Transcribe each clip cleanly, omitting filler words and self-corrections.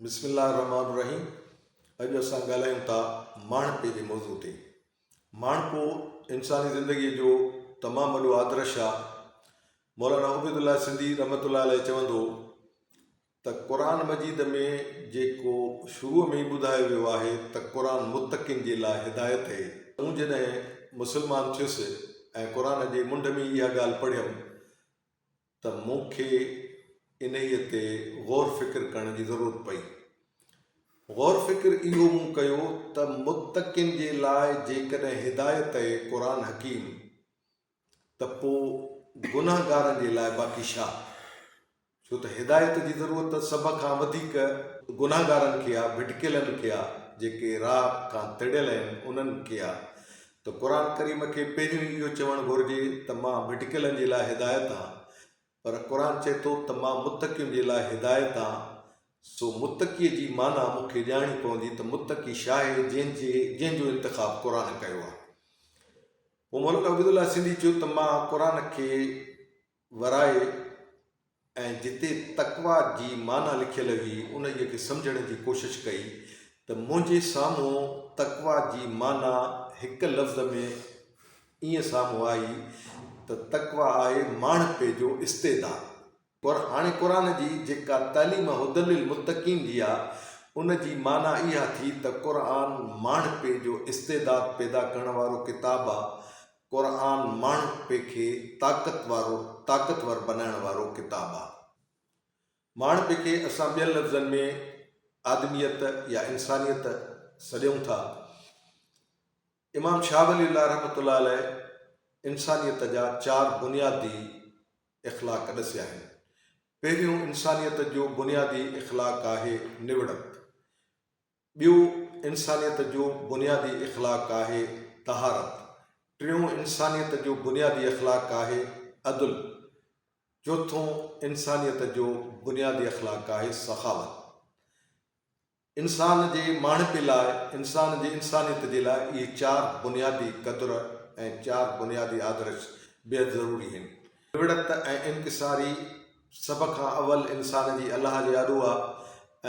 بسم الله الرحمٰن الرحيم اڄ اسان ڳالهايون ٿا ماڻهپي جي موضوع تي. ماڻهپو انساني زندگيء جو تمام وڏو آدرش آ. مولانا عبيدالله سنڌي رحمة الله عليه چوندو هو ته قرآن مجيد ۾ جيڪو شروع ۾ ئي ٻڌايو ويو آهي ته قرآن متقين جي لاء هدايت اهي. مون جڏهن مسلمان ٿيس ۽ قرآن جي منڍ ۾ ئي اها ڳالهه پڙهيم ته مون کي انهيء تي غور فڪر ڪرڻ جي ضرورت پئي. غور فڪر اهو مون ڪيو ته متقين جي لاء جيڪڏهن هدايت اهي قرآن حڪيم ته پوء گنهگارن جي لاء باقي ڇا؟ ڇو ته هدايت جي ضرورت سڀ کان وڌيڪ گنهگارن کي آ، ڀٽڪيلن کي آ، جيڪي راهه کان تڙيل آهن انهن کي آ. ته قرآن ڪريم کي پهريون ئي اهو چوڻ گهرجي ته مان ڀٽڪيلن جي لاء هدايت آن، پر قرآن چئي ٿو ته مان متقين جي لاء هدايت آن، سو متقيء جي معنيٰ مون کي ڄاڻڻي پوندي ته متقي ڇاهي جنهن جي جنهن جو انتخاب قرآن ڪيو آهي. پوء مولانا عبيدالله سنڌي چيو ته مان قرآن کي ورائي ۽ جتي تقويٰ جي معنيٰ لکيل هئي انهيء کي سمجهڻ جي ڪوشش ڪئي ته منهنجي سامهون تقويٰ جي معنيٰ هڪ لفظ ۾ ائين سامهون آئي ته تقويٰ آهي ماڻهپي جو استعداد. پر هاڻي قرآن جي جيڪا تعليم هدًي للمتقين جي آ ان جي معنيٰ اها ٿي ته قرآن ماڻهپي جو استعداد پيدا ڪرڻ وارو ڪتاب آ قرآن ماڻهپي کي طاقت وارو طاقتور بنائڻ وارو ڪتاب آ. ماڻهپي کي اسان ٻين لفظن ۾ آدميت يا انسانيت سڏيون ٿا. امام شاهه ولي الله رحمة الله عليه انسانيت جا چار بنيادي اخلاق ڏسيا آهن. پهريون انسانيت جو بنيادي اخلاق آهي نوڙت. ٻيو انسانيت جو بنيادي اخلاق آهي طهارت. ٽيون انسانيت جو بنيادي اخلاق آهي عدل. چوٿون انسانيت جو بنيادي اخلاق آهي سخاوت. انسان جي ماڻهپي لاء، انسان جي انسانيت جي لاء اهي چار بنيادي قدر ۽ چار بنيادي آدرش بيحد ضروري هن. نوڙت ۽ انڪساري سڀ کان اول انسان جي الله جي آڏو آ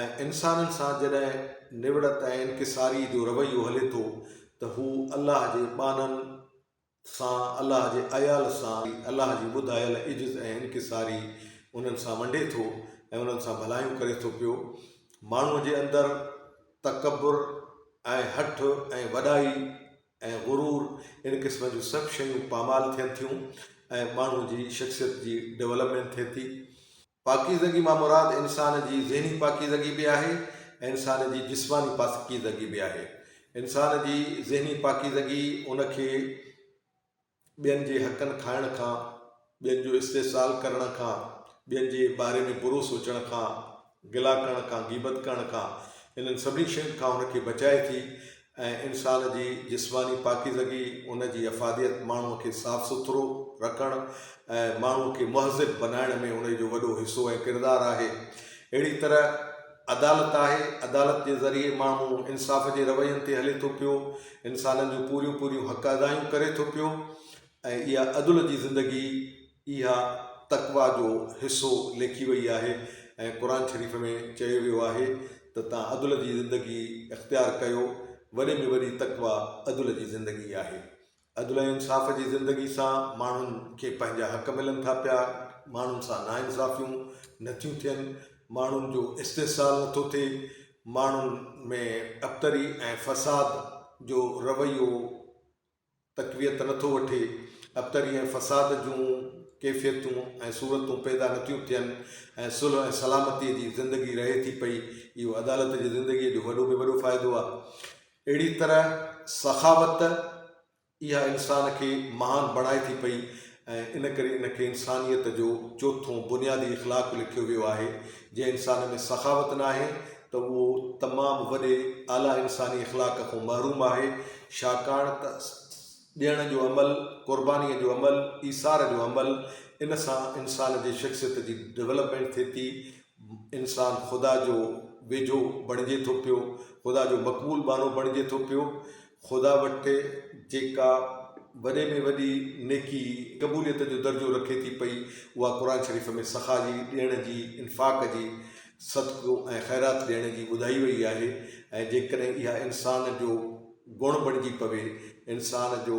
۽ انسانن سان جڏهن نوڙت ۽ انڪساري جو رويو هلي ٿو ته هو الله جي ٻانهن سان الله جي عيال سان الله جي ٻڌايل عجز ۽ انڪساري انهن سان ونڊي ٿو ۽ انهن سان ڀلايون ڪري ٿو پيو ماڻهو جي اندر تڪبر ۽ هٺ ۽ وڏائي ۽ غرور ان قسم جون سڀ شيون پامال ٿين ٿيون ۽ ماڻهو جي شخصيت جي ڊولپمينٽ ٿئي ٿي. پاڪيزگي مان مراد انسان جي ذهني پاڪيزگي به آهي ۽ انسان جي جسماني پاڪيزگي به آهي. انسان جي ذهني پاڪيزگي ان کي ٻين جي حقن کائڻ کان، ٻين جو استحصال ڪرڻ کان، ٻين جي باري ۾ برو سوچڻ کان، گلا ڪرڻ کان، غيبت ڪرڻ کان، انهن سڀني شين کان هن کي بچائي ٿي ۽ انسان جي جسماني پاڪيزگي، ان جي افاديت، ماڻهوء کي صاف سٿرو رکڻ ۽ ماڻهوء کي مهذب بنائڻ ۾ ان جو وڏو حصو ۽ ڪردار آهي. اهڙي طرح عدالت آهي، عدالت جي ذريعي ماڻهو انصاف جي روين تي هلي ٿو پيو، انسانن جون پوريون پوريون حق ادايون ڪري ٿو پيو ۽ اها عدل جي زندگي اها تقويٰ جو حصو ليکي وئي آهي ۽ قرآن شريف ۾ چيو ويو آهي ته تان عدل جي زندگي اختيار ڪيو، وڏي ۾ وڏي تقويٰ عدل جي زندگي آهي. عدل ۽ انصاف جي زندگي سان ماڻهن کي پنهنجا حق ملن ٿا پيا، ماڻهن سان ناانصافيون نه ٿيون ٿين، ماڻهن جو استحصال نه ٿو ٿئي، ماڻهن ۾ ابتري ۽ فساد جو رويو تقويت نه ٿو وٺي، ابتري ۽ فساد جون ڪيفيتون ۽ صورتون پيدا نه ٿيون ٿين ۽ صلح ۽ سلامتي جي زندگي رهي ٿي پئي، اهو عدالت جي زندگيء جو وڏو ۾ وڏو فائدو آهي. اهڙي طرح سخاوت اها انسان کي مهان بڻائي ٿي پئي ۽ ان ڪري ان کي انسانيت جو چوٿون بنيادي اخلاق لکيو ويو آهي. جنهن انسان ۾ سخاوت ناهي ته اهو تمام وڏي اعليٰ انساني اخلاق کان محروم آهي ڇاڪاڻ ته ڏيڻ جو عمل، قربانيء جو عمل، ايثار جو عمل ان سان انسان جي شخصيت جي ڊولپمينٽ ٿئي ٿي انسان خدا جو ويجهو بڻجي ٿو پيو، خدا جو مقبول ٻانهو بڻجي ٿو پيو، خدا وٽ جيڪا وڏي ۾ وڏي نيڪي قبوليت جو درجو رکي ٿي پئي اها قرآن شريف ۾ سخا جي، ڏيڻ جي، انفاق جي صدقو ۽ خيرات ڏيڻ جي ٻڌائي وئي آهي ۽ جيڪڏهن اها انسان جو گڻ بڻجي پوي، انسان جو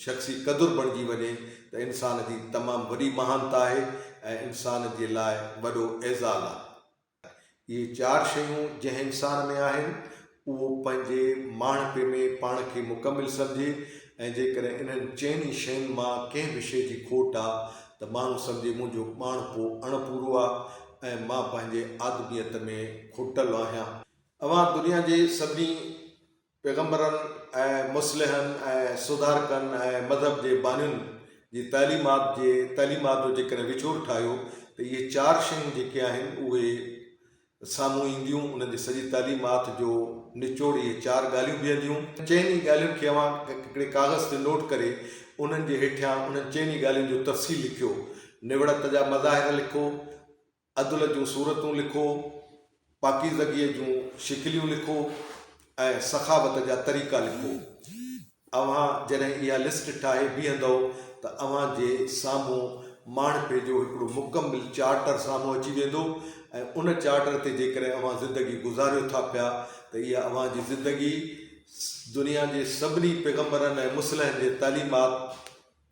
شخصي قدر بڻجي وڃي ته انسان جي تمام وڏي مهانتا آهي ۽ انسان جي لاء وڏو اعزاز آهي. اهي چار شيون جنهن انسان ۾ آهن، اهو پنهنجي ماڻهپي ۾ پاڻ کي مڪمل سمجهي ۽ جيڪڏهن انهن چئن ئي شين مان ڪنهن به شيء جي کوٽ آ ته ماڻهو سمجهي منهنجو ماڻهپو اڻ پورو آ ۽ مان پنهنجي آدميت ۾ کوٽل آهيان. اوهان دنيا جي سڀني پيغمبرن ۽ مصلحن ۽ سڌارڪن ۽ مذهب جي بانين جي تعليمات جي تعليمات جو جيڪڏهن وچور ٺاهيو ته اهي چار شيون جيڪي آهن اهي سامهون اينديون انهن جي سڄي تعليمات جو نچوڙ اهي چار ڳالهيون بيهنديون. چئن ئي ڳالهين کي اوهان هڪڙي ڪاغذ تي نوٽ ڪري انهن جي هيٺيان انهن چئن ئي ڳالهين جو تفصيل لکيو. نوڙت جا مظاهر لکو. عدل جون صورتون لکو، پاڪيزگيء جون شڪليون لکو ۽ سخاوت جا طريقا لکو. اوهان جڏهن اها لسٽ ٺاهي بيهندؤ ته اوهان جي سامهون ماڻهپي جو هڪڙو مڪمل چارٽر سامهون اچي ويندو ۽ ان چارٽر تي جيڪڏهن اوهان زندگي گذاريو ٿا پيا ته اها اوهان جي زندگي دنيا جي سڀني پيغمبرن ۽ مصلحن جي تعليمات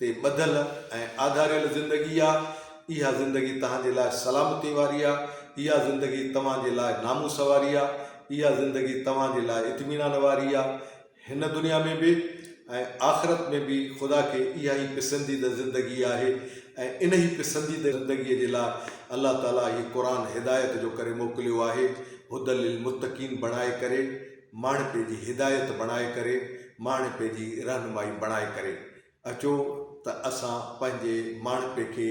تي ٻڌل ۽ آڌاريل زندگي آ، اها زندگي توهان جي لاء سلامتي واري آ، اها زندگي توهان جي لاء ناموس واري آ، اها زندگي توهان جي لاء اطمينان واري آ، هن دنيا ۾ به ۽ آخرت ۾ به خدا کي اها ئي پسنديده زندگي آهي ۽ انهي پسنديده زندگي جي لاء الله تعالي هي قرآن هدايت جو ڪري موڪليو آهي، هدي للمتقين بڻائي ڪري، ماڻهپي جي هدايت بڻائي ڪري، ماڻهپي جي رهنمائي بڻائي ڪري. اچو ته اسان پنهنجي ماڻهپي کي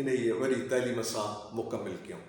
انهيء وڏي تعليم سان مڪمل ڪيون.